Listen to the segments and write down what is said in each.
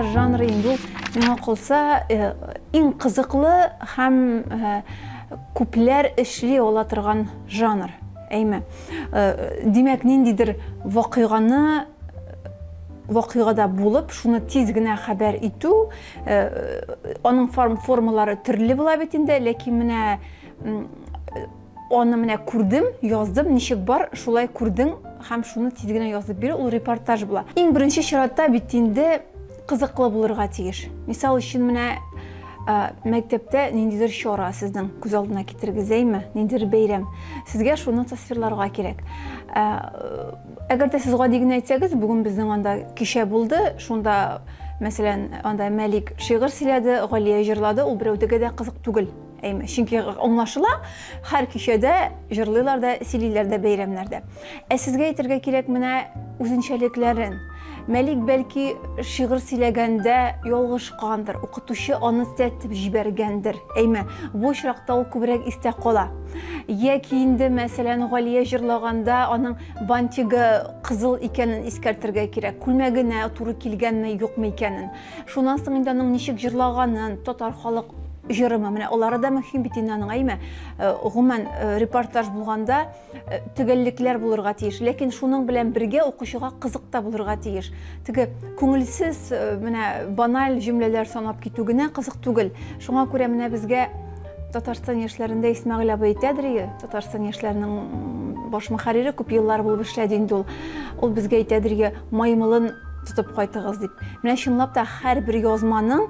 Репортаж жанры инде ул, миңа калса, иң кызыклы һәм күпләр эшли ала торган жанр. Әйме. Димәк, ниндидер вакыйганы вакыйгада булып, шуны тиз генә хәбәр итү, аның формалары төрле була бит инде, ләкин менә аны менә күрдем, яздым, ничек бар, шулай күрдең һәм шуны тиз генә язып бирү, ул репортаж була. Иң беренче чиратта бит инде кызыклы булырга тиеш. Мисал өчен, менә мәктәптә ниндидер чара сезнең күз алдына китерегез, әйме? Ниндидер бәйрәм. Сезгә шуны тасвирларга кирәк. Әгәр дә сез гади генә әйтсәгез, бүген безнең анда кичә булды, шунда, мәсәлән, анда Мәлик шигырь сөйләде, Галия җырлады, ул берәүдәгә дә кызык түгел. Әйме, чөнки аңлашыла, һәр кичәдә җырлыйлар да, сөйлиләр дә бәйрәмнәрдә. Ә сезгә әйтергә кирәк менә үзенчәлекләрен. Мәлик бәлки шигырь сөйләгәндә ялгышкандыр, укытучы аны төзәтеп җибәргәндер. Әйме, бу очракта ул күбрәк истә кала. Яки инде, мәсәлән, Галия җырлаганда аның бантигы кызыл икәнен искәртергә кирәк, күлмәгенә туры килгәнме, юкмы икәнен. Шуннан соң инде аның ничек җырлаганын, татар халык җырымы, менә алары да мөһим бит инде аның, әйме? Гомумән, репортаж булганда төгәллекләр булырга тиеш, ләкин шуның белән бергә укучыга кызык та булырга тиеш. Теге күңелсез, менә баналь җөмләләр санап китү генә кызык түгел. Шуңа күрә менә безгә Татарстан яшьләрендә Исмәгыйль абый әйтәдер, Татарстан яшьләренең баш мөхәррире күп еллар булып эшләде инде ул. Ул безгә әйтәдер, маймылын тотып кайтыгыз дип. Менә чынлап та һәрбер язманың,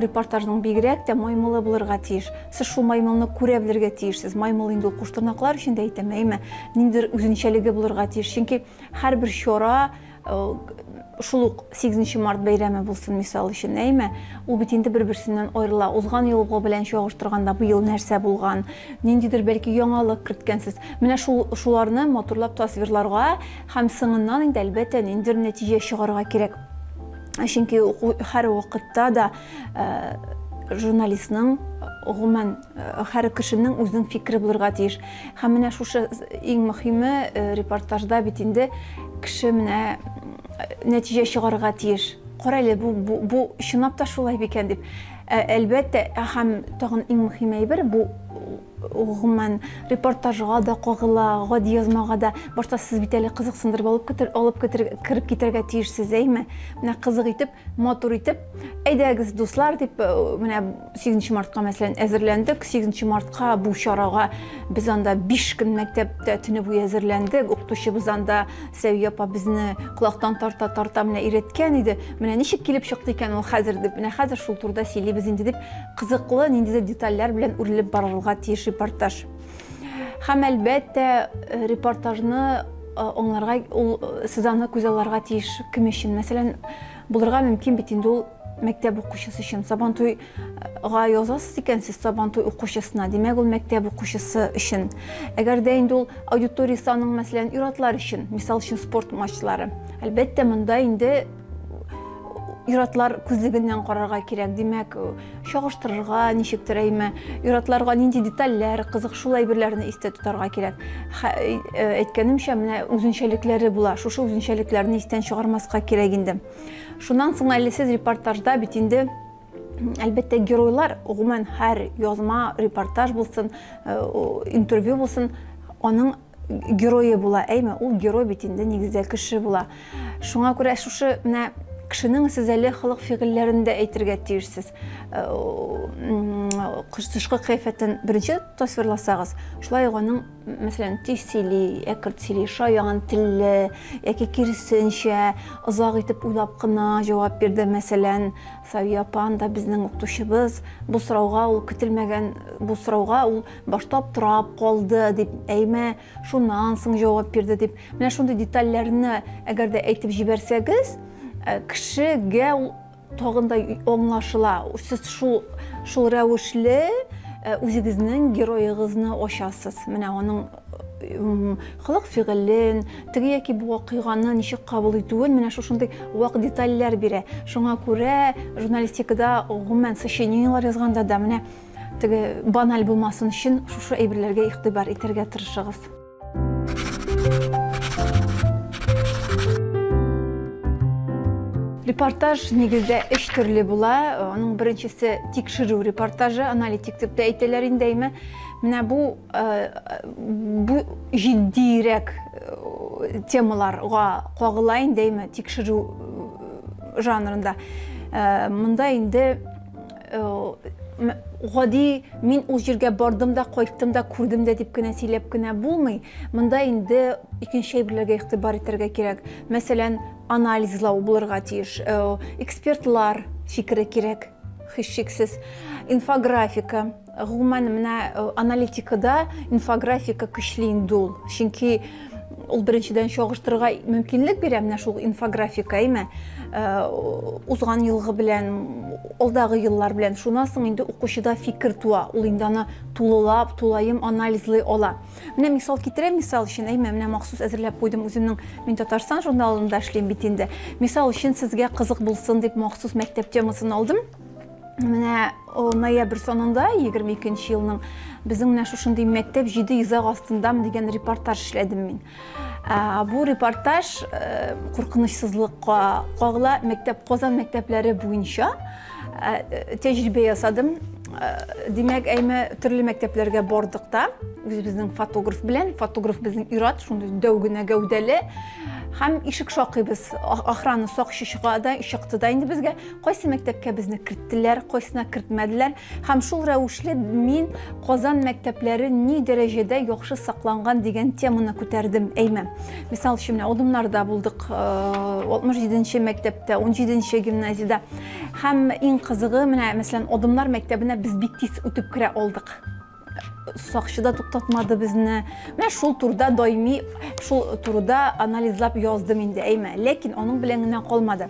репортажның бигрәк тә маймылы булырга тиеш. Сез шул маймылны күрә белергә тиешсез. Маймыл инде ул куштырнаклар өчен дә әйтәм, әйме? Ниндидер үзенчәлеге булырга тиеш. Чөнки һәрбер чара, шул ук 8 март бәйрәме булсын, мисал өчен, әйме? Ул бит инде бер-берсеннән аерыла. Узган елгы белән чагыштырганда быел нәрсә булган, ниндидер бәлки яңалык керткәнсез. Менә шуларны матурлап тасвирларга һәм соңыннан инде әлбәттә ниндидер нәтиҗә чыгарырга кирәк. Чөнки һәр вакытта да журналистның, гомумән, һәр кешенең үзенең фикере булырга тиеш. Һәм менә шушы иң мөһиме репортажда бит инде кеше менә нәтиҗә чыгарырга тиеш. Кара әле, бу чынлап та шулай микән дип. Әлбәттә, һәм тагын иң мөһим әйбер, бу гомумән репортажга да кагыла, гади язмага да. Башта сез бит әле кызыксындырып алып кереп китәргә тиешсез, әйме? Менә кызык итеп, матур итеп, әйдәгез, дуслар, дип, менә 8 мартка, мәсәлән, әзерләндек. 8 мартка бу чарага без анда 5 көн мәктәптә төне буе әзерләндек. Укытучыбыз анда Сәвия апа безне колактан тарта-тарта менә өйрәткән иде. Менә ничек килеп чыкты икән ул хәзер дип, менә хәзер шул турыда сөйлибез инде дип, кызыклы ниндидер детальләр белән үрелеп барырга тиеш репортаж. Һәм әлбәттә, репортажны аңларга, ул сез аны күзалларга тиеш кем өчен. Мәсәлән, булырга мөмкин бит инде ул мәктәп укучысы өчен. Сабантуйга язасыз икән сез Сабантуй укучысына, димәк, ул мәктәп укучысы өчен. Әгәр дә инде ул аудиториясе аның, мәсәлән, ир-атлар өчен, мисал өчен, спорт матчлары. Әлбәттә, монда инде ир-атлар күзлегеннән карарга кирәк, димәк, чагыштырырга ничектер, әйме, ир-атларга нинди детальләр кызык, шул әйберләрне истә тотарга кирәк. Әйткәнемчә, менә үзенчәлекләре була, шушы үзенчәлекләрне истән чыгармаска кирәк инде. Шуннан соң әле сез репортажда бит инде, әлбәттә, геройлар, гомумән, һәр язма, репортаж булсын, интервью булсын, аның герое була, әйме, ул герой бит инде нигездә кеше була. Шуңа күрә шушы менә кешенең сез әле холык фигыльләрен дә әйтергә тиешсез. Тышкы кыяфәтен беренче тасвирласагыз, шулай ук аның, мәсәлән, тиз сөйли, әкрен сөйли, шаян телле, яки киресенчә, озак итеп уйлап кына җавап бирде, мәсәлән, Савия апа анда безнең укытучыбыз, бу сорауга ул көтелмәгән, бу сорауга ул башта аптырап калды дип, әймә, шуннан соң җавап бирде дип. Менә шундый детальләрне әгәр дә әйтеп җибәрсәгез, кешегә ул тагын да аңлашыла. Сез шул рәвешле үзегезнең героегызны ачасыз. Менә аның холык фигылен, теге яки бу вакыйганы ничек кабул итүен менә шушындый вак детальләр бирә. Шуңа күрә журналистикада, гомумән, сочинениелар язганда да менә теге баналь булмасын өчен шушы әйберләргә игътибар итәргә тырышыгыз. Репортаж нигездә өч төрле була. Аның беренчесе тикшерү репортажы, аналитик дип тә әйтәләр инде, әйме. Менә бу бу җитдиерәк темаларга кагыла инде, әйме, тикшерү жанрында. Монда инде гади мин ул җиргә бардым да, кайттым да, күрдем дә дип кенә сөйләп кенә булмый. Монда инде икенче әйберләргә игътибар итәргә кирәк. Мәсәлән, анализлау булырга тиеш, экспертлар фикере кирәк, һичшиксез. Инфографика, гомумән, менә аналитикада инфографика көчле инде ул. Чөнки ул беренчедән чагыштырырга мөмкинлек бирә, менә шул инфографика, әйме, узган елгы белән, алдагы еллар белән. Шуннан соң инде укучыда фикер туа, ул инде аны тулылап, тулаем анализлый ала. Менә мисал китерәм, мисал өчен, әйме, менә махсус әзерләп куйдым үземнең, мин Татарстан журналында эшлим бит инде. Мисал өчен, сезгә кызык булсын дип махсус мәктәп темасын алдым. Менә ноябрь санында, 22 елның, безнең менә шушындый мәктәп 7 йозак астындамы дигән репортаж эшләдем мин. Бу репортаж куркынычсызлыкка кагыла, мәктәп, Казан мәктәпләре буенча тәҗрибә ясадым. Димәк, әйме төрле мәктәпләргә бардык та, үзебезнең фотограф белән, фотограф безнең ир-ат, шундый дәү генә гәүдәле, һәм ишек шакыйбыз. Охрана сакчы чыга да, чыкты да инде безгә. Кайсы мәктәпкә безне керттеләр, кайсына кертмәделәр. Һәм шул рәвешле мин Казан мәктәпләре ни дәрәҗәдә яхшы сакланган дигән теманы күтәрдем, әйме. Мисал өчен, менә Адымнарда булдык, 67 нче мәктәптә, 17 нче гимназиядә. Һәм иң кызыгы, менә, мәсәлән, Адымнар мәктәбенә без бик тиз үтеп керә алдык. Сакчы да туктатмады безне. Менә шул турыда даими, шул турыда анализлап яздым инде, әйме. Ләкин аның белән генә калмады.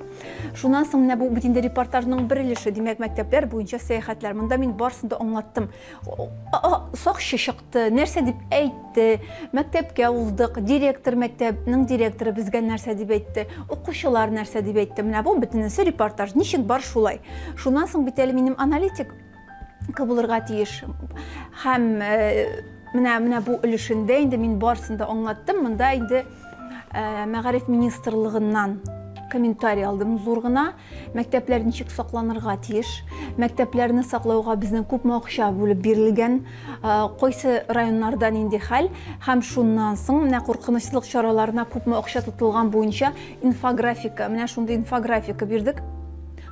Шуннан соң менә бу бит инде репортажның бер өлеше, димәк, мәктәпләр буенча сәяхәтләр. Монда мин барысын да аңлаттым. Сакчы чыкты, нәрсә дип әйтте, мәктәпкә уздык, директор, мәктәпнең директоры безгә нәрсә дип әйтте, укучылар нәрсә дип әйтте. Менә бу бөтенесе репортаж, ничек бар шулай. Шуннан соң бит әле минем аналитик булырга тиеш. Һәм менә бу өлешендә инде мин барысын да аңлаттым. Монда инде Мәгариф министрлыгыннан комментарий алдым зур гына. Мәктәпләр ничек сакланырга тиеш? Мәктәпләрне саклауга безнең күпме акча бүлеп бирелгән? Кайсы районнарда нинди хәл? Һәм шуннан соң менә куркынычсызлык чараларына күпме акча тотылган буенча инфографика, менә шундый инфографика бирдек.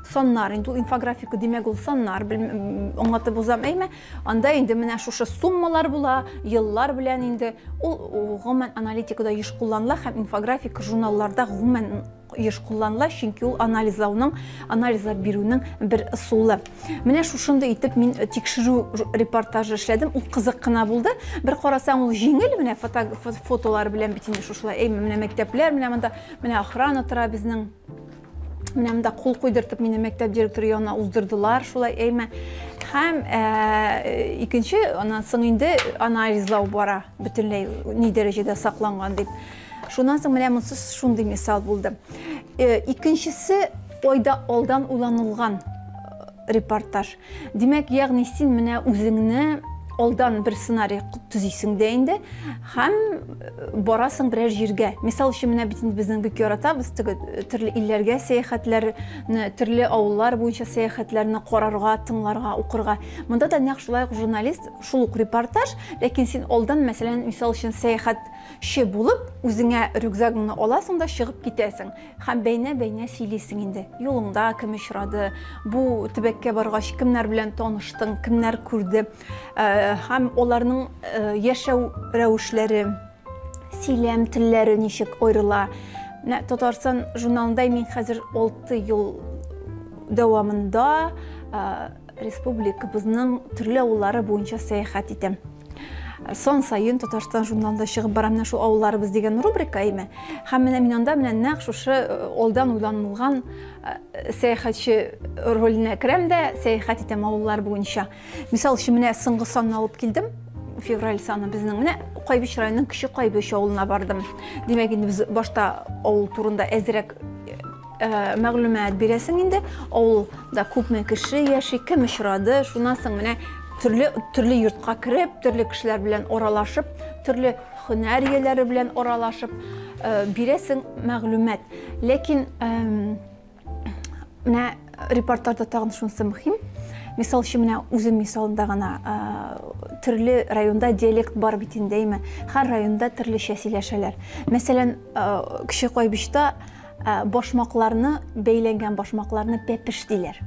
Саннар, инде ул инфографика, димәк, ул саннар, аңлатып узам, әйме? Анда инде менә шушы суммалар була, еллар белән инде. Ул гомумән аналитикада еш кулланыла һәм инфографика журналларда гомумән еш кулланыла, чөнки ул анализлауның, анализлап бирүнең бер ысулы. Менә шушындый итеп мин тикшерү репортажы эшләдем. Ул кызык кына булды. Бер карасаң, ул җиңел, менә фотолар белән бит инде шушылай. Әйме, менә мәктәпләр, менә монда, менә охрана тора безнең. Менә монда кул куйдыртып мине мәктәп директоры янына уздырдылар, шулай әйме. Һәм икенче, аннан соң инде анализлау бара, бөтенләй ни дәрәҗәдә сакланган дип. Шуннан соң менә монысы шундый мисал булды. Икенчесе айда алдан уйланылган репортаж. Димәк, ягъни син менә үзеңне алдан бер сценарий төзисең дә инде һәм барасың берәр җиргә. Мисал өчен, менә бит инде безнең бик яратабыз теге төрле илләргә сәяхәтләрне, төрле авыллар буенча сәяхәтләрне карарга, тыңларга, укырга. Монда да нәкъ шулай ук журналист, шул ук репортаж, ләкин син алдан, мәсәлән, мисал өчен, сәяхәтче булып, үзеңә рюкзагыңны аласың да чыгып китәсең. Һәм бәйнә-бәйнә сөйлисең инде. Юлыңда кем очрады, бу төбәккә баргач кемнәр белән таныштың, кемнәр күрде. Һәм аларның яшәү рәвешләре, сөйләм телләре ничек аерыла. Менә Татарстан журналында мин хәзер 6 ел дәвамында республикабызның төрле авыллары буенча сәяхәт итәм. Сан саен Татарстан журналында чыгып бара менә шул авылларыбыз дигән рубрика име. Һәм менә мин анда менә нәкъ шушы алдан уйланылган сәяхәтче роленә керәм дә сәяхәт итәм авыллар буенча. Мисал өчен, менә соңгы санны алып килдем. Февраль саны безнең. Менә Кайбыч районының Кече Кайбыч авылына бардым. Димәк, инде без башта авыл турында әзрәк мәгълүмат бирәсең инде. Авылда күпме кеше яши, кем очрады. Шуннан соң менә төрле төрле йортка кереп, төрле кешеләр белән аралашып, төрле һөнәр ияләре белән аралашып бирәсең мәгълүмат. Ләкин Менә репортажда тагын шунысы мөһим. Мисал өчен, менә үзем мисалында гына төрле районда диалект бар бит инде, әйме? Һәр районда төрлечә сөйләшәләр. Мәсәлән, Кече Кайбычта башмакларны, бәйләнгән башмакларны пәпеш диләр.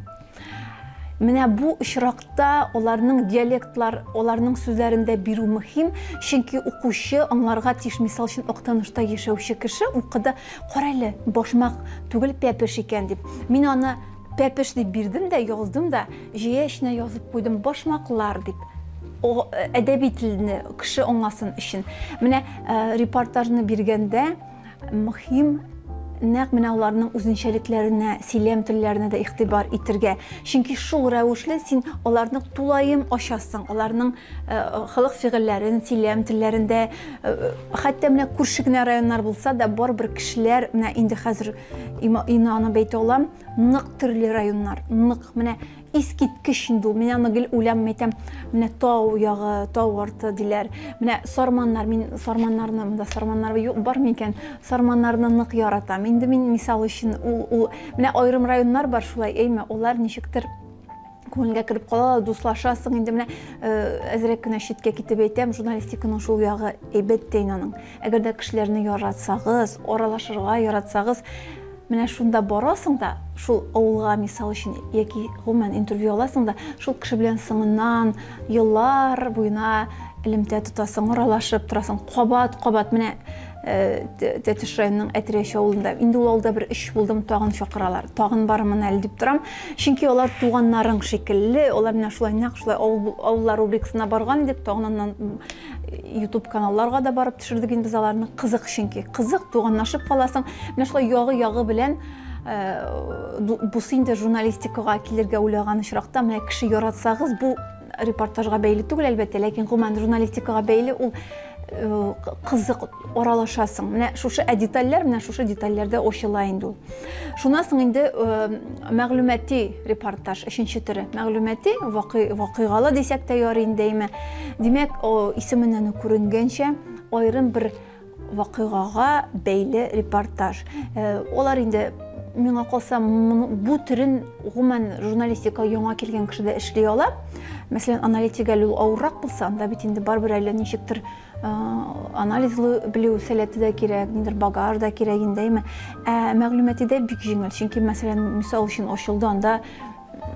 Менә бу очракта аларның диалектлар, аларның сүзләрен дә бирү мөһим, чөнки укучы аңларга тиеш. Мисал өчен, Актанышта яшәүче кеше укыды, кара әле, башмак түгел, пәпеш икән дип. Мин аны пәпеш дип бирдем дә, яздым да, җәя эченә язып куйдым, башмаклар дип. Әдәби телне кеше аңласын өчен. Менә репортажны биргәндә мөһим нәкъ менә аларның үзенчәлекләренә, сөйләм телләренә дә игътибар итергә. Чөнки шул рәвешле син аларны тулаем ачасың, аларның холык-фигыльләрен, сөйләм телләрендә, хәтта менә күрше генә районнар булса да, барыбер кешеләр, менә инде хәзер инанып әйтә алам, нык төрле районнар, нык менә Искиткеч инде ул. Мин аны гел уйлап әйтәм. Менә тау ягы, тау арты диләр. Менә сарманнар, мин сарманнарны, монда сарманнар юк бар микән? Сарманнарны нык яратам. Инде мин мисал өчен ул ул менә аерым районнар бар шулай, әйме, алар ничектер күңелгә кереп калалар, дуслашасың. Инде менә әзрәк кенә читкә китеп әйтәм, журналистиканың шул ягы әйбәт тә инде аның. Әгәр дә кешеләрне яратсагыз, аралашырга яратсагыз, менә шунда барасың да, шул авылга, мисал өчен, яки гомумән интервью аласың да, шул кеше белән соңыннан еллар буена элемтә тотасың, аралашып торасың, кабат-кабат. Менә Тәтеш районының Әтрәч авылында. Инде ул авылда бер өч булдым, тагын чакыралар. Тагын барырмын әле дип торам. Чөнки алар туганнарың шикелле, алар менә шулай нәкъ шулай авыл, авыллар рубрикасына барган идек, тагын аннан YouTube каналларга да барып төшердек инде без аларны. Кызык чөнки. Кызык, туганлашып каласың. Менә шулай ягы-ягы белән бусы инде журналистикага килергә уйлаган очракта, менә кеше яратсагыз, бу репортажга бәйле түгел, әлбәттә, ләкин гомумән журналистикага бәйле ул кызык аралашасың. Менә шушы ә детальләр, менә шушы детальләрдә ачыла инде ул. Шуннан соң инде мәгълүмати репортаж, өченче төре. Мәгълүмати, вакыйгалы дисәк тә ярый инде, әйме. Димәк, исеменнән үк күренгәнчә, аерым бер вакыйгага бәйле репортаж. Алар инде миңа калса, бу төрен гомумән журналистика яңа килгән кеше дә эшли ала. Мәсәлән, аналитик әле ул авыррак булса, анда бит инде барыбер әле ничектер анализлы белү сәләте дә кирәк, ниндидер багаж да кирәк инде, әйме. Ә мәгълүмати дә бик җиңел, чөнки, мәсәлән, мисал өчен ачылды анда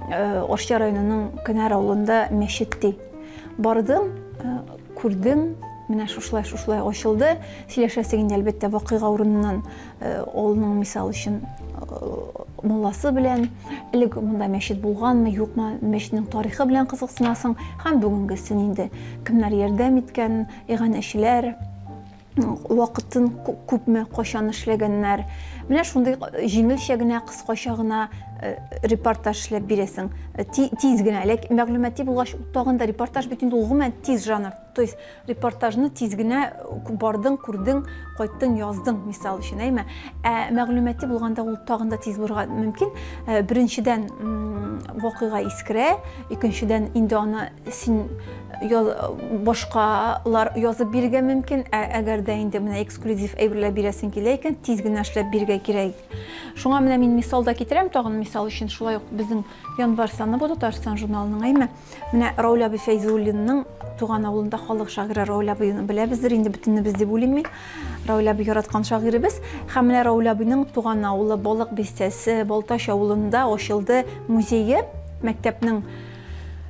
Арча районының Кенәр авылында мәчет ди. Бардым, күрдем, менә шушылай шушылай ачылды. Сөйләшәсең инде, әлбәттә, вакыйга урыныннан авылның, мисал өчен, мулласы белән, элек монда мәчет булганмы, юкмы, мәчетнең тарихы белән кызыксынасың һәм бүгенгесен инде кемнәр ярдәм иткән, иганәчеләр, вакытын күпме, кайчан эшләгәннәр. Менә шундый җиңелчә генә, кыскача гына репортаж эшләп бирәсең. Тиз генә, ләкин мәгълүмати булгач, тагын да репортаж бит инде ул гомумән тиз жанр. То есть репортажны тиз генә бардың, күрдең, кайттың, яздың, мисал өчен, әйме? Ә мәгълүмати булганда ул тагын да тиз булырга мөмкин. Беренчедән, вакыйга искерә, икенчедән, инде аны син башкалар язып бирергә мөмкин, ә әгәр дә инде менә эксклюзив әйберләр бирәсең килә икән, тиз генә эшләп бирергә кирәк. Шуңа менә мин мисал да китерәм, тагын мисал өчен шулай ук безнең январь саны бу Татарстан журналының, әйме? Менә Рауль абый Фәйзуллинның туган авылында халык шагыйре Рауль абыйны беләбездер инде бөтенебез дип уйлыйм мин. Рауль абый яраткан шагыйребез. Һәм менә Рауль абыйның туган авылы Балык бистәсе Балтач авылында ачылды музее, мәктәпнең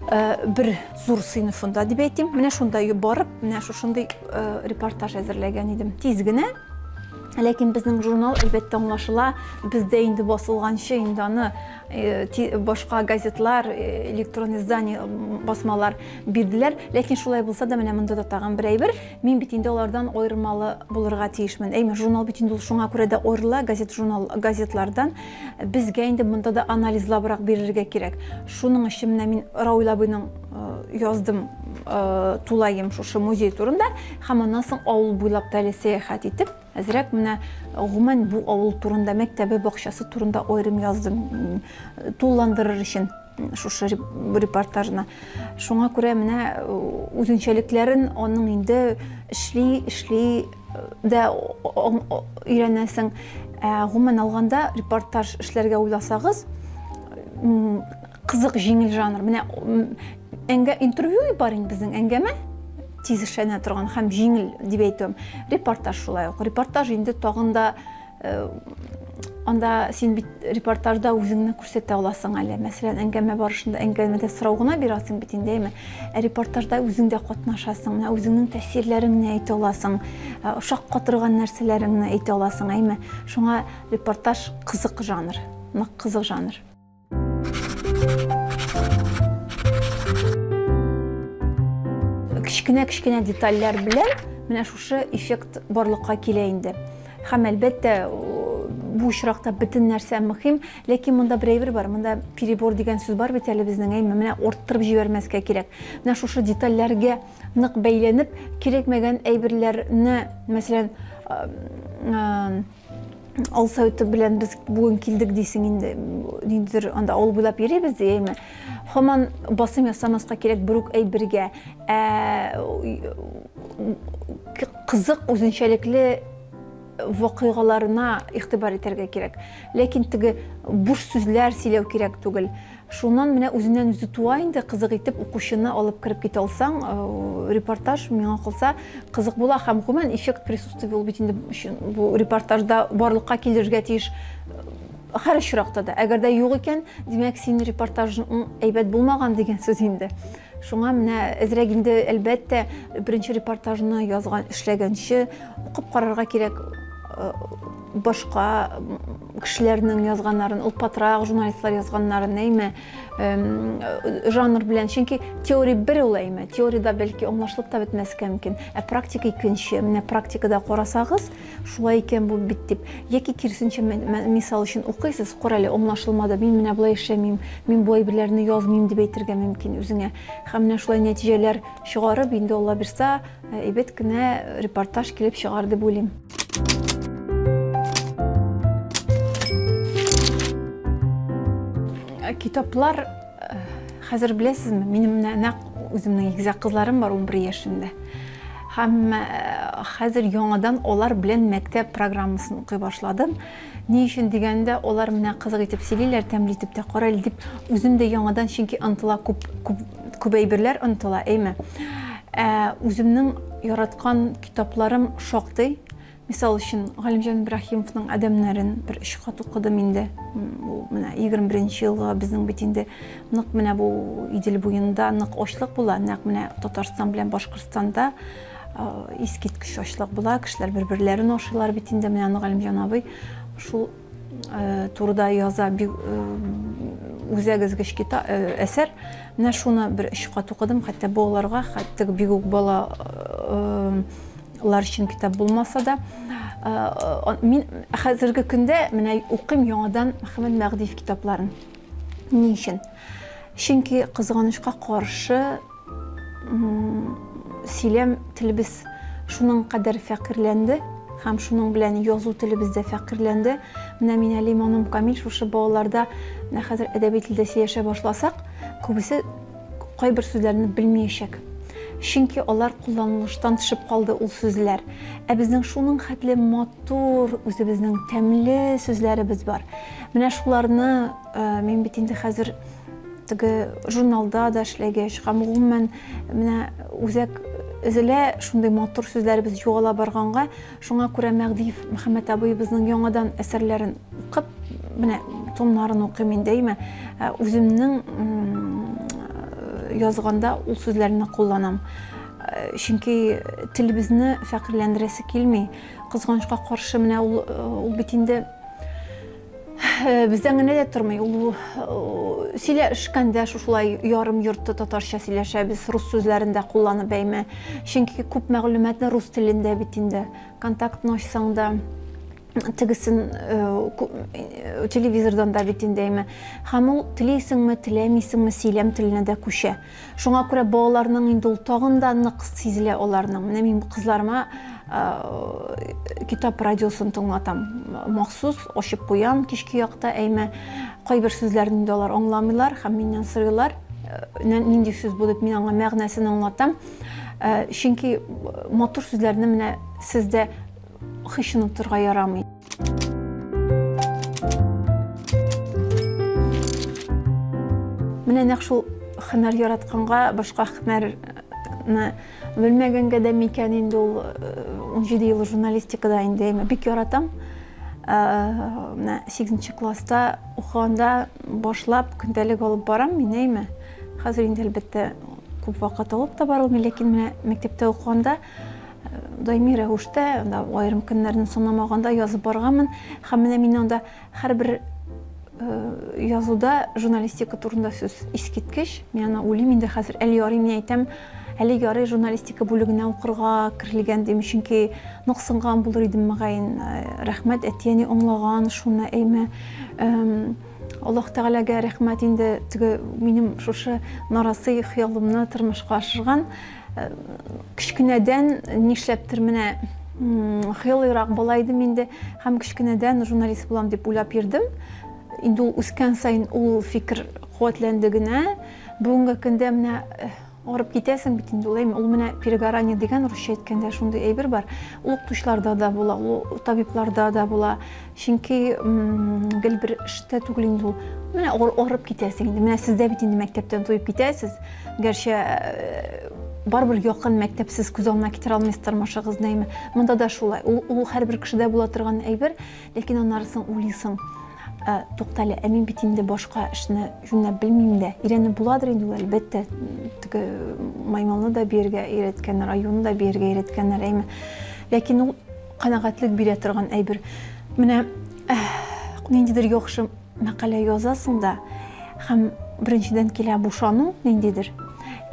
бер зур сыйныфында дип әйтим. Менә шунда барып, менә шушындый репортаж әзерләгән идем. Тиз генә. Ләкин безнең журнал, әлбәттә, аңлашыла, бездә инде басылганчы инде аны башка газетлар, электрон издание, басмалар бирделәр. Ләкин шулай булса да, менә монда да тагын бер әйбер. Мин бит инде алардан аермалы булырга тиешмен. Әйме, журнал бит инде ул шуңа күрә дә аерыла газет, журнал, газетлардан. Безгә инде монда да анализлабрак бирергә кирәк. Шуның өчен менә мин Рауль абыйның яздым тулаем шушы музей турында һәм аннан соң авыл буйлап та әле сәяхәт итеп, әзрәк менә гомумән бу авыл турында, мәктәбе, бакчасы турында аерым яздым, тулыландырыр өчен шушы репортажны. Шуңа күрә менә үзенчәлекләрен аның инде эшли, эшли дә өйрәнәсең. Ә гомумән алганда репортаж эшләргә уйласагыз, кызык җиңел жанр. Менә әңгә интервью бар инде безнең әңгәмә тиз эшләнә торган һәм җиңел дип әйтүем. Репортаж шулай ук. Репортаж инде тагын да анда син бит репортажда үзеңне күрсәтә аласың әле. Мәсәлән, әңгәмә барышында әңгәмәдә сорау гына бирәсең бит инде, әйме? Ә репортажда үзең дә катнашасың, менә үзеңнең тәэсирләреңне әйтә аласың, шаккатырган нәрсәләреңне әйтә аласың, әйме? Шуңа репортаж кызык жанр, нык кызык жанр. Кечкенә-кечкенә детальләр белән менә шушы эффект барлыкка килә инде. Һәм әлбәттә, бу очракта бөтен нәрсә мөһим, ләкин монда бер әйбер бар, монда перебор дигән сүз бар бит әле безнең, әйме, менә арттырып җибәрмәскә кирәк. Менә шушы детальләргә нык бәйләнеп, кирәкмәгән әйберләрне, мәсәлән, Алсауты белән без бүген килдек дисең инде, ниндидер анда авыл буйлап йөрибез ди, әйме. Һаман басым ясамаска кирәк бер үк әйбергә. Ә кызык, үзенчәлекле вакыйгаларына игътибар итәргә кирәк. Ләкин теге буш сүзләр сөйләү кирәк түгел. Шуннан менә үзеннән үзе туа инде, кызык итеп укучыны алып кереп китә алсаң, репортаж миңа калса кызык була һәм гомумән эффект присутствия ул бит инде бу репортажда барлыкка килергә тиеш һәр очракта да. Әгәр дә юк икән, димәк, синең репортажың әйбәт булмаган дигән сүз инде. Шуңа менә әзрәк инде, әлбәттә, беренче репортажны язган, эшләгәнче укып карарга кирәк башка кешеләрнең язганнарын, олпатрак журналистлар язганнарын, әйме, жанр белән. Чөнки теория бер ул, әйме, теориядә бәлки аңлашылып та бетмәскә мөмкин, ә практика икенче. Менә практикада карасагыз, шулай икән бу бит дип, яки киресенчә, мисал өчен укыйсыз, кара әле, аңлашылмады, мин менә болай эшләмим, мин бу әйберләрне язмыйм дип әйтергә мөмкин үзеңә. Һәм менә шулай нәтиҗәләр чыгарып, инде Алла бирса, әйбәт кенә репортаж килеп чыгар дип уйлыйм. Китаплар хәзер беләсезме, минем менә нәкъ үземнең игезәк кызларым бар 11 яшендә. Һәм хәзер яңадан алар белән мәктәп программасын укый башладым. Ни өчен дигәндә, алар менә кызык итеп сөйлиләр, тәмле итеп тә кара әле дип, үзем дә яңадан, чөнки онытыла күп, күп, күп әйберләр онытыла, әйме. Үземнең яраткан китапларым шактый. Мисал өчен, Галимҗан Ибраһимовның Адәмнәрен бер өч кат укыдым инде. Ул менә 21 елгы безнең бит инде нык менә бу Идел буенда нык ачлык була, нәкъ менә Татарстан белән Башкортстанда искиткеч ачлык була, кешеләр бер-берләрен ашыйлар бит инде. Менә аны Галимҗан абый шул турыда яза, бик үзәк өзгеч әсәр. Менә шуны бер өч кат укыдым, хәтта балаларга, хәтта бик үк бала лар өчен китап булмаса да. Мин хәзерге көндә менә укыйм яңадан Мөхәммәд Мәгъдиев китапларын. Ни өчен? Чөнки кызганычка каршы сөйләм телебез шуның кадәр фәкыйрьләнде һәм шуның белән язу телебез дә фәкыйрьләнде. Менә мин әле иманым камил, шушы балаларда менә хәзер әдәби телдә сөйләшә башласак, күбесе кайбер сүзләрне белмәячәк. Чөнки алар кулланылыштан төшеп калды ул сүзләр. Ә безнең шуның хәтле матур, үзебезнең тәмле сүзләребез бар. Менә шуларны мин бит инде хәзер теге журналда да эшләгәч һәм гомумән менә үзәк өзелә шундый матур сүзләребез югала барганга, шуңа күрә Мәгъдиев Мөхәммәт абыебызның яңадан әсәрләрен укып, менә томнарын укыйм инде, әйме, үземнең язганда ул сүзләрне кулланам. Чөнки телебезне фәкыйрьләндерәсе килми. Кызганычка каршы, менә ул бит инде бездән генә дә тормый. Ул сөйләшкәндә шушылай ярым йорты татарча сөйләшәбез, рус сүзләрен дә кулланып, әйме. Чөнки күп мәгълүматны рус телендә бит инде. Контактны ачсаң да, тегесен телевизордан да бит инде, әйме. Һәм ул телисеңме, теләмисеңме, сөйләм теленә дә күчә. Шуңа күрә балаларның инде ул тагын да нык сизелә аларның. Менә мин кызларыма китап радиосын тыңлатам. Махсус ачып куям кичке якта, әйме. Кайбер сүзләрне инде алар аңламыйлар һәм миннән сорыйлар, нинди сүз бу дип, мин аңа мәгънәсен аңлатам. Чөнки матур сүзләрне менә сездә һич онытырга ярамый. Менә нәкъ шул һөнәр яратканга, башка һөнәрне белмәгәнгә дә микән инде ул 17 ел журналистикада инде бик яратам. Менә 8 класста укыганда башлап көндәлек алып барам мин, әйме. Хәзер инде әлбәттә күп вакыт алып та барылмый, ләкин менә мәктәптә укыганда даими рәвештә, анда аерым көннәрне санамаганда язып барганмын. Һәм менә мин анда һәрбер язуда журналистика турында сүз искиткеч. Мин аны уйлыйм инде хәзер, әле ярый мин әйтәм, әле ярый журналистика бүлегенә укырга керелгән дим, чөнки нык сынган булыр идем мөгаен. Рәхмәт, әти-әни аңлаган шуны, әйме. Аллаһ Тәгаләгә рәхмәт инде, теге минем шушы нарасый хыялымны тормышка ашырган. Кечкенәдән нишләптер менә хыялыйрак бала идем инде һәм кечкенәдән журналист булам дип уйлап йөрдем. Инде ул үскән саен ул фикер куәтләнде генә. Бүгенге көндә менә арып китәсең бит инде ул, әйме, ул менә перегорание дигән русча әйткәндә шундый әйбер бар. Ул укытучыларда да була, ул табибларда да була. Чөнки гел бер эштә түгел инде ул. Менә арып китәсең инде. Менә сез дә бит инде мәктәптән туеп китәсез. Гәрчә барыбер якын мәктәпсез күз алдына китерә алмыйсыз тормышыгызны, әйме. Монда да шулай. Ул һәрбер кешедә була торган әйбер, ләкин аннары соң уйлыйсың, туктале, ә мин бит инде башка эшне юньләп белмим дә. Өйрәнеп буладыр инде ул, әлбәттә. Теге маймылны да биергә өйрәткәннәр, аюны да биергә өйрәткәннәр, әйме. Ләкин ул канәгатьлек бирә торган әйбер. Менә ниндидер яхшы мәкалә язасың да, һәм беренчедән килә бушану ниндидер,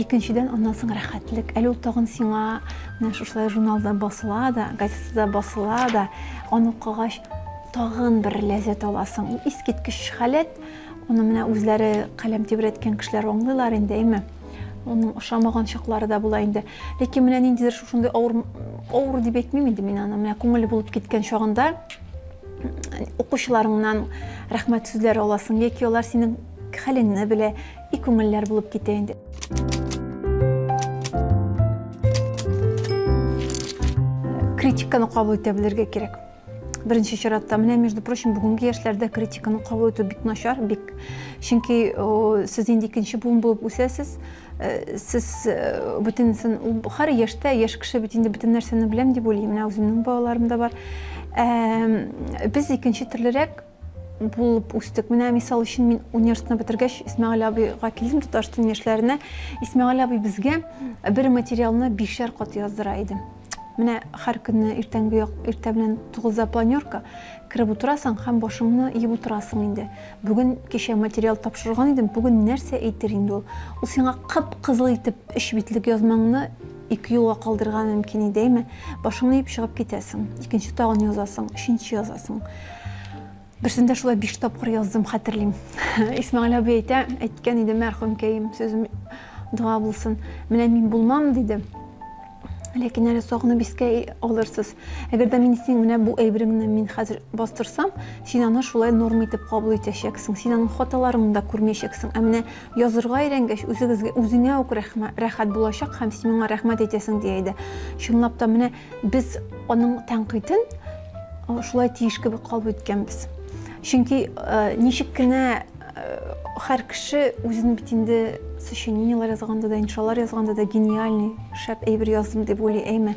икенчедән аннан соң рәхәтлек. Әле ул тагын сиңа менә шушылай журналда басыла да, газетада басыла да, аны укыгач тагын бер ләззәт аласың. Ул искиткеч халәт. Аны менә үзләре каләм тибрәткән кешеләр аңлыйлар инде, әйме? Оның ошамаган чаклары да була инде. Ләкин менә ниндидер шушындый авыр, авыр дип әйтмим инде мин аны, менә күңеле булып киткән чагында укучыларыңнан рәхмәт сүзләре аласың, яки алар синең хәлеңне белә, и күңелләр булып китә инде. Критиканы кабул итә белергә кирәк. Беренче чиратта, менә, между прочим, бүгенге яшьләрдә критиканы кабул итү бик начар, бик. Чөнки сез инде икенче буын булып үсәсез, сез бөтенесен, ул һәр яшьтә яшь кеше бит инде бөтен нәрсәне беләм дип уйлыйм. Менә үземнең балаларым да бар. Без икенче төрлерәк булып үстек. Менә мисал өчен мин университетны бетергәч Исмәгыйль абыйга килдем, Татарстан яшьләренә. Исмәгыйль абый безгә бер материалны бишәр кат яздыра иде. Менә һәр көнне иртәнге як, иртә белән 9-да планерка, кереп утырасың һәм башыңны иеп утырасың инде. Бүген кичә материал тапшырган идем, бүген нәрсә әйтер инде ул? Ул сиңа кып-кызыл итеп өч битлек язмаңны ике юлга калдырырга мөмкин иде, әйме? Башыңны иеп чыгып китәсең. Икенче тагын язасың, өченче язасың. Берсендә шулай 5 тапкыр яздым, хәтерлим. Исмәгыйль абый әйтә, әйткән иде мәрхүмкәем, сүзем дога булсын. Менә мин булмам, диде. Ләкин әле сагынып искә алырсыз. Әгәр дә мин синең менә бу әйбереңне мин хәзер бастырсам, син аны шулай норма итеп кабул итәчәксең. Син аның хаталарын да күрмәячәксең. Ә менә язырга өйрәнгәч, үзегезгә, үзеңә үк рәхәт булачак һәм син миңа рәхмәт әйтәсең, дия иде. Чынлап та менә без аның тәнкыйтен шулай тиеш кебек кабул иткәнбез. Чөнки ничек кенә һәр кеше үзен бит инде сочинениелар язганда да, иншалар язганда да гениальный, шәп әйбер яздым дип уйлый, әйме.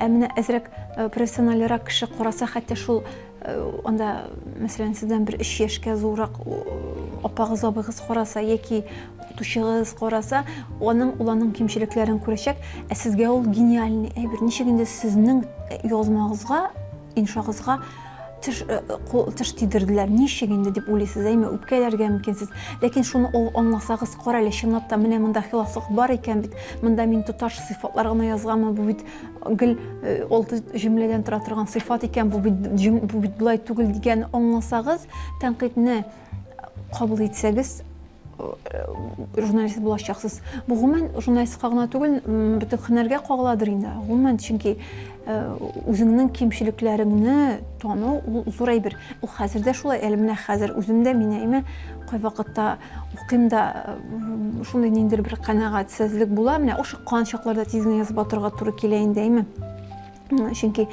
Ә менә әзрәк профессиональрәк кеше караса, хәтта шул анда, мәсәлән, сездән бер өч яшькә зуррак апагыз, абыгыз караса яки укытучыгыз караса, аның ул аның кимчелекләрен күрәчәк, ә сезгә ул гениальный әйбер. Ничек инде сезнең язмагызга, иншагызга теш, кул, теш тидерделәр, ничек инде дип уйлыйсыз, әйме, үпкәләргә мөмкинсез. Ләкин шуны ул аңласагыз, кара әле, чынлап та менә монда хилафлык бар икән бит, монда мин тоташ сыйфатлар гына язганмын, бу бит гел алты җөмләдән тора торган сыйфат икән, бу бит, бу бит болай түгел дигән аңласагыз, тәнкыйтьне кабул итсәгез, журналист булачаксыз. Бу гомумән журналистка гына түгел, бөтен һөнәргә кагыладыр инде. Гомумән, чөнки үзеңнең кимчелекләреңне тану ул зур әйбер. Ул хәзер дә шулай, әле менә хәзер үзем дә мин әйме кайвакытта укыйм да, шундый ниндидер бер канәгатьсезлек була. Менә ашыккан чакларда тиз генә язып атырга туры килә инде, әйме. Чөнки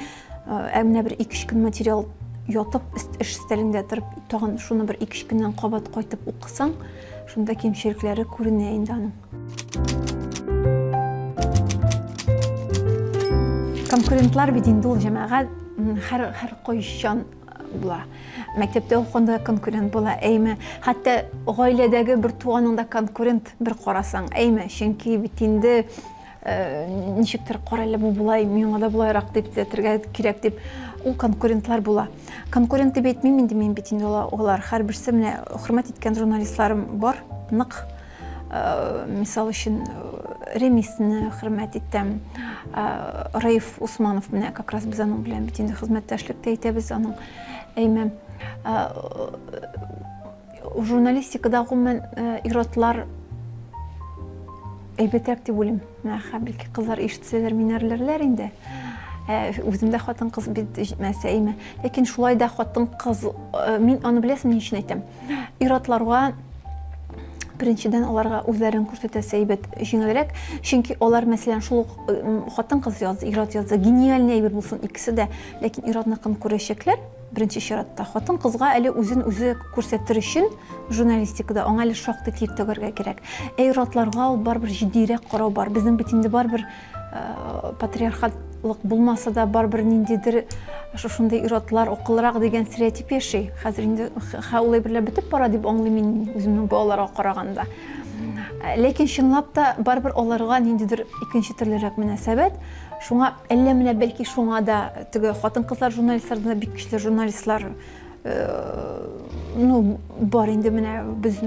ә менә бер ике-өч көн материал ятып, эш өстәлеңдә торып, тагын шуны бер ике-өч көннән кабат кайтып укысаң, Шунда кимчелекләре күренә инде аның. Конкурентлар бит инде ул, җәмәгать, һәр һәр кайчан була. Мәктәптә укыганда конкурент була, әйме. Хәтта гаиләдәге бер туганың да конкурент бер карасаң, әйме. Чөнки бит инде ничектер кара әле бу болай, миңа да болайрак дип төзәтергә кирәк дип, ул конкурентлар була. Конкурент дип әйтмим инде мин бит инде алар һәрберсе менә хөрмәт иткән журналистларым бар, нык. Мисал өчен, Ремисны хөрмәт итәм. Раиф Усманов менә как раз без аның белән бит инде хезмәттәшлек тә итәбез аның. Әйме, журналистикада гомумән ир-атлар әйбәтрәк дип уйлыйм. Менә бәлки кызлар ишетсәләр, мине әрләрләр инде. Үзем дә хатын-кыз бит җитмәсә, әйме. Ләкин шулай да хатын-кыз, мин аны беләсең, ни өчен әйтәм. Ир-атларга беренчедән аларга үзләрен күрсәтәсе әйбәт җиңелрәк, чөнки алар, мәсәлән, шул ук хатын-кыз язды, ир-ат язды, гениальный әйбер булсын икесе дә, ләкин ир-атныкын күрәчәкләр. Беренче чиратта хатын-кызга әле үзен үзе күрсәтер өчен журналистикада аңа әле шактый тир түгәргә кирәк. Ә ир-атларга ул барыбер җитдиерәк карау бар. Безнең бит инде барыбер патриархатлык булмаса да, барыбер ниндидер шушындый ир-атлар акыллырак дигән стереотип яши. Хәзер инде ул әйберләр бетеп бара дип аңлыйм мин үземнең балаларга караганда. Ләкин чынлап та барыбер аларга ниндидер икенче төрлерәк мөнәсәбәт. Шуңа әллә менә бәлки шуңа да теге хатын-кызлар журналистлардан да бик көчле журналистлар ну бар инде, менә без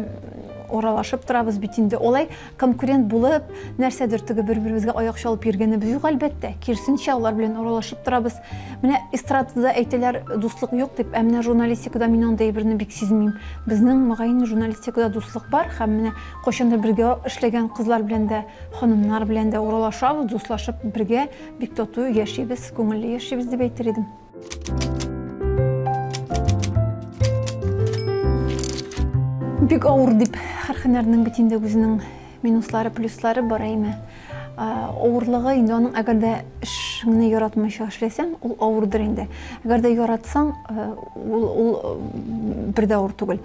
аралашып торабыз бит инде. Алай конкурент булып, нәрсәдер теге бер-беребезгә аяк чалып йөргәнебез юк, әлбәттә. Киресенчә, алар белән аралашып торабыз. Менә эстрадада әйтәләр, дуслык юк дип, ә менә журналистикада мин андый әйберне бик сизмим. Безнең, мөгаен, журналистикада дуслык бар һәм менә кайчандыр бергә эшләгән кызлар белән дә, ханымнар белән дә аралашабыз, дуслашып бергә бик тату яшибез, күңелле яшибез дип әйтер идем. Бик авыр дип, һәр һөнәрнең бит инде үзенең минуслары, плюслары бар, әйме. Авырлыгы инде аның, әгәр дә эшеңне яратмыйча эшләсәң, ул авырдыр инде. Әгәр дә яратсаң, ул бер дә авыр түгел.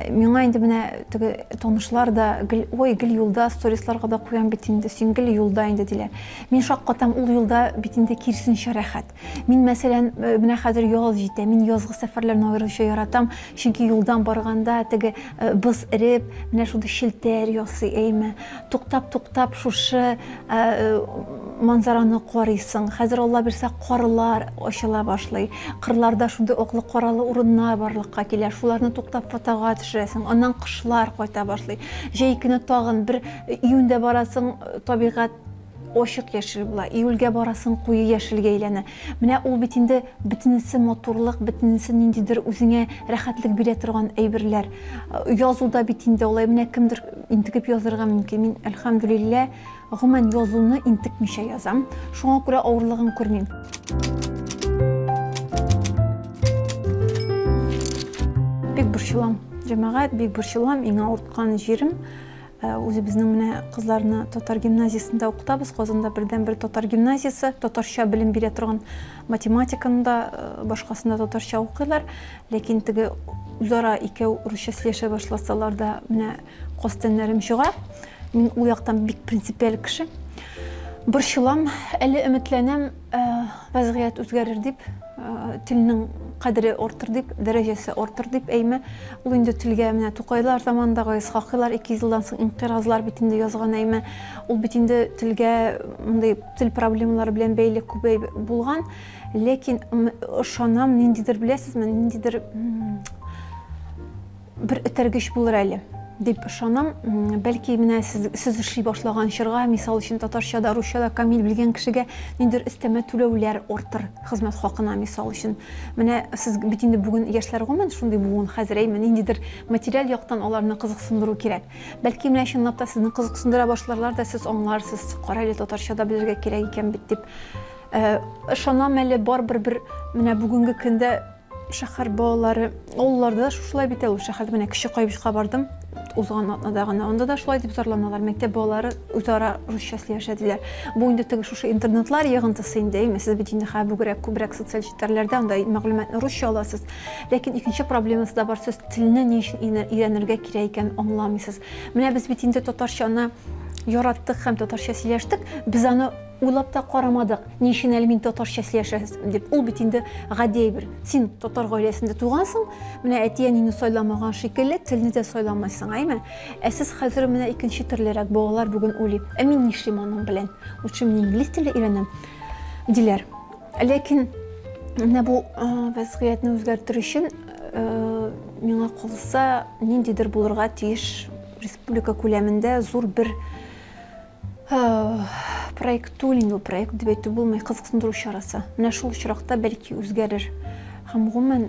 Миңа инде менә теге танышлар да гел, ой, гел юлда, сторисларга да куям бит инде, син гел юлда инде диләр. Мин шаккатам, ул юлда бит инде киресенчә рәхәт. Мин, мәсәлән, менә хәзер яз җитә, мин язгы сәфәрләрне аеруча яратам, чөнки юлдан барганда теге боз эреп, менә шундый челтәр ясый, әйме. Туктап-туктап шушы манзараны карыйсың. Хәзер Алла бирсә, карлар ачыла башлый. Кырларда шундый аклы-каралы урыннар барлыкка килә. Шуларны туктап фотога төшерәсең. Аннан кошлар кайта башлый. Җәй көне тагын бер июньдә барасың, табигать ачык яшел була. Июльгә барасың, куе яшелгә әйләнә. Менә ул бит инде бөтенесе матурлык, бөтенесе ниндидер үзеңә рәхәтлек бирә торган әйберләр. Язу да бит инде алай менә кемдер интегеп язырга мөмкин. Мин, әлхәмдүлилләһ, гомумән язуны интекмичә язам. Шуңа күрә авырлыгын күрмим. Бик борчылам, җәмәгать, бик борчылам. Иң авырткан җирем үзебезнең менә кызларны татар гимназиясендә укытабыз. Казанда бердәнбер татар гимназиясе, татарча белем бирә торган, математиканы да, башкасын да татарча укыйлар. Ләкин теге үзара икәү русча сөйләшә башласалар да, менә каз тәннәрем чыга. Мин ул яктан бик принципиаль кеше. Борчылам, әле өметләнәм, вәзгыять үзгәрер дип, телнең кадере артыр дип, дәрәҗәсе артыр дип, әйме. Ул инде телгә менә Тукайлар заманындагы Исхакыйлар 200 елдан соң инкыйразлар бит инде язган, әйме. Ул бит инде телгә мондый тел проблемалары белән бәйле күп булган. Ләкин ышанам, ниндидер, беләсезме, ниндидер бер этәргеч булыр әле дип ышанам. Бәлки менә сез эшли башлаган чорга, мисал өчен, татарча да, русча да камил белгән кешегә ниндидер өстәмә түләүләр артыр хезмәт хакына, мисал өчен. Менә сез бит инде бүген яшьләр гомумән шундый буын хәзер, әйме, ниндидер материаль яктан аларны кызыксындыру кирәк. Бәлки менә чынлап та сезне кызыксындыра башларлар да, сез аңларсыз, кара әле, татарча да белергә кирәк икән бит дип. Ышанам әле барыбер бер менә бүгенге көндә шәһәр балалары, авылларда да шушылай бит әле, шәһәрдә менә Кече Кайбычка бардым, узган атнада гына. Анда да шулай дип зарланалар. Мәктәп балалары үзара русча сөйләшә диләр. Бу инде теге шушы интернетлар йогынтысы инде, әйме? Сез бит инде хәзер бүгерәк күбрәк социаль челтәрләрдә анда мәгълүматны русча аласыз. Ләкин икенче проблемасы да бар, сез телне ни өчен өйрәнергә кирәк икәнен аңламыйсыз. Менә без бит инде татарчаны яраттык һәм татарча сөйләштек, без аны уйлап та карамадык, ни өчен әле мин татарча сөйләшәм дип. Ул бит инде гади әйбер. Син татар гаиләсендә тугансың, менә әти-әнине сайламаган шикелле, телне дә сайламайсың, әйме? Ә сез хәзер менә икенче төрлерәк балалар бүген уйлый. Ә мин нишлим аның белән? Лучше мин инглиз теле өйрәнәм, диләр. Ләкин менә бу вәзгыятьне үзгәртер өчен миңа калса, ниндидер булырга тиеш республика күләмендә зур бер проект түгел инде ул, проект дип әйтеп булмый, кызыксындыру чарасы. Менә шул очракта бәлки үзгәрер. Һәм гомумән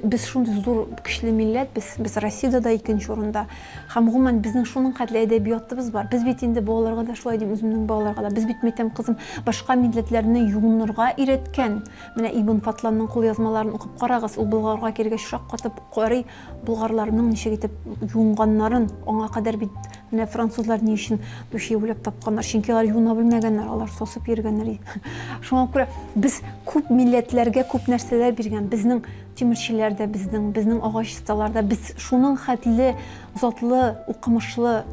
без шундый зур көчле милләт, без Россиядә дә икенче урында. Һәм гомумән безнең шуның хәтле әдәбиятыбыз бар. Без бит инде балаларга да шулай дим, үземнең балаларга да. Без бит, мәйтәм, кызым, башка милләтләрне юынырга өйрәткән. Менә Ибн Фатланның кулъязмаларын укып карагыз, ул Болгарга килгәч шаккатып карый, Болгарларның ничек итеп юынганнарын, аңа кадәр бит менә французлар ни өчен души уйлап тапканнар, чөнки алар юына белмәгәннәр, алар сосып йөргәннәр. Шуңа күрә без күп милләтләргә күп нәрсәләр биргән, безнең тимерчеләр дә, безнең агач осталар да, без шуның хәтле затлы, укымышлы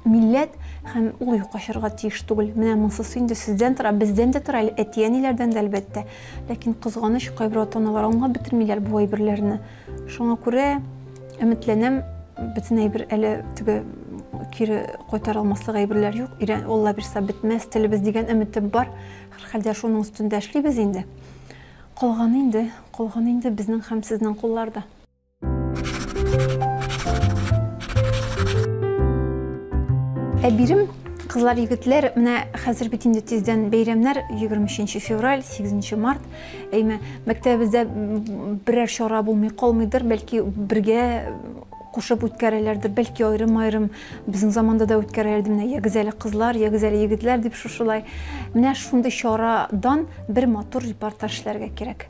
милләт, һәм ул юкка чыгарга тиеш түгел. Менә монсысы инде сездән тора, бездән дә тора, әти-әниләрдән дә, әлбәттә. Ләкин кызганыч, кайбер ата-аналар аңлап бетермиләр бу әйберләрне. Шуңа күрә өметләнәм, бөтен әйбер әле теге кире кайтара алмаслык әйберләр юк. Өйрән, Алла бирсә бетмәс телебез дигән өметем бар. Һәрхәлдә шуның өстендә эшлибез инде. Калганы инде, калганы инде безнең һәм сезнең кулларда. Ә бирем, кызлар, егетләр, менә хәзер бит инде тиздән бәйрәмнәр, 23 февраль, 8 март. Әйме, мәктәбебездә берәр чара булмый калмыйдыр, бәлки бергә кушып үткәрәләрдер, бәлки аерым-аерым безнең заманда да үткәрәләр иде, менә ягез әле кызлар, ягез әле егетләр дип шушылай. Менә шундый чарадан бер матур репортаж эшләргә кирәк.